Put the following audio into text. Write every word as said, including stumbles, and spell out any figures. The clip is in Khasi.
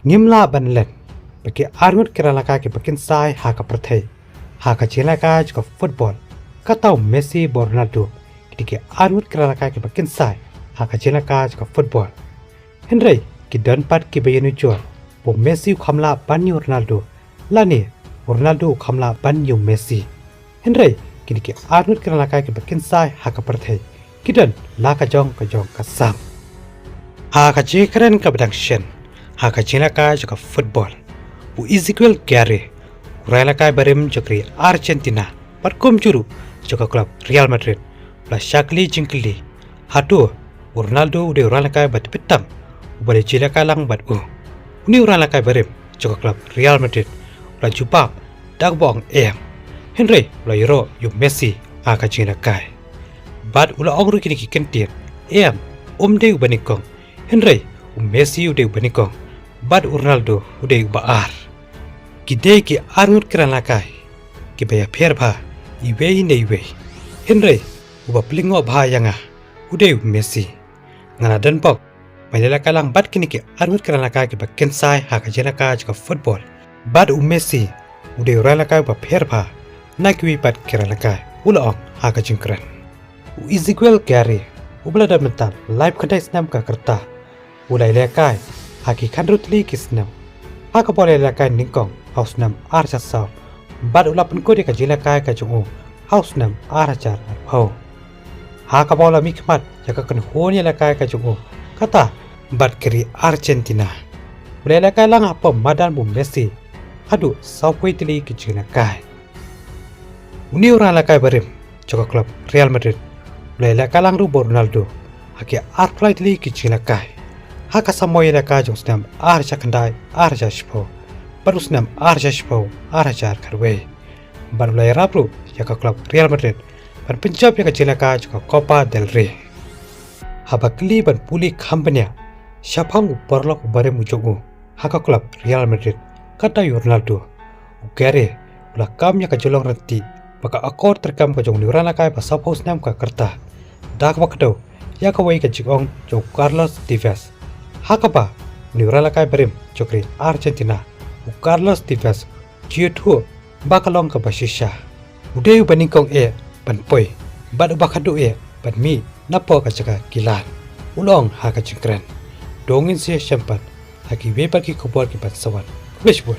Ngim lah ban len ba ki arngut ki rangïalehkai kiba kynsai ha ka pyrthei ha ka jingïalehkai jong ka football, kata u Messi bad Ronaldo, ki dei ki arngut ki rangïalehkai kiba kynsai ha ka jingïalehkai jong ka football. Hynrei ki don pat kiba ïanujor ba u Messi u kham lah ban ïa u Ronaldo, lane u Ronaldo u kham lah ban ïa u Messi. Hynrei kine ki arngut ki rangïalehkai kiba kynsai ha ka pyrthei ki don la ka jong ka jong ka sam. Ha ka jingkren kaba dang shen ha ka jingïalehkai jong ka football, u Ezekiel Garay, u rangïalehkai barim jong ka ri Argentina bad kumjuh ruh jong ka club Real Madrid, u la shakri jingkylli hato u Ronaldo u dei u rangïalehkai ba tbit tam uba la jingïalehkai lang bad u. Une u rangïalehkai barim jong ka club Real Madrid u la jubab da kaba ong em. Hynrei u la ïaroh ïa u Messi ha ka jingïalehkai. Bad u la ong ruh kine ki kyntien, em, um dei uba nyngkong, hynrei u Messi u dei uba nyngkong bad u Ronaldo u dei uba ar. Ki dei ki arngut ki rangïalehkai kiba ïapher bha iwei na iwei, hynrei uba pynlyngngoh bha ïa nga u dei u Messi. Nga la don bok ban ïalehkai lang bad kine ki arngut ki rangïalehkai kiba kynsai ha ka jingïalehkai jong ka football, bad u Messi u dei u rangïalehkai uba pher bha na kiwei pat ki rangïalehkai, u la ong ha ka jingkren. U Ezekiel Garay, uba la don mynta laiphew khyndai snem ka rta, u la ïalehkai ha ki khynriew tylli ki snem, ha kaba u la ïalehkai nyngkong ha u snem ar hajar saw, bad u la pynkut ïa ka jingïalehkai ka jong u ha u snem ar hajar arphew, ha kaba u la mihkhmat ïa ka kynhun ïalehkai ka jong u, kata bad ka ri Argentina. U la ïalehkai lang hapoh madan bad u Messi haduh sawphew tylli ki jingïalehkai. Une u rangïalehkai barim jong ka club Real Madrid u la ïalehkai lang ruh bad u Ronaldo ha ki arphew lai tylli ki jingïalehkai, ha ka samoi ïalehkai jong u snem ar hajar khyndai ar hajar shiphew bad u snem ar hajar shiphew ar hajar khatwei. Bad u la ïarap ruh ïa ka club Real Madrid ban pynjop ïa ka jingïalehkai jong ka Copa del Rey. Haba kylli ban pule kham bniah shaphang u paralok uba rim u jong u ha ka club Real Madrid, kata u Ronaldo, u Garay u la kam ïa ka jinglong ryntih bad ka akor treikam ka jong une u rangïalehkai ba sawphew snem ka rta da kaba kdew ïa kawei ka jingong jong u Carlos Tevez, ha kaba une u rangïalehkai barim jong ka ri Argentina, u Carlos Tevez, u ju ïathuh ba ka long kaba shisha. U dei uba nyngkong eh ban poi bad uba khatduh eh ban mih napoh ka jaka ki lad, u la ong ha ka jingkren. To ngin sa ïashem pat ha kiwei pat ki khubor ki ban sa wan. Khublei shibun.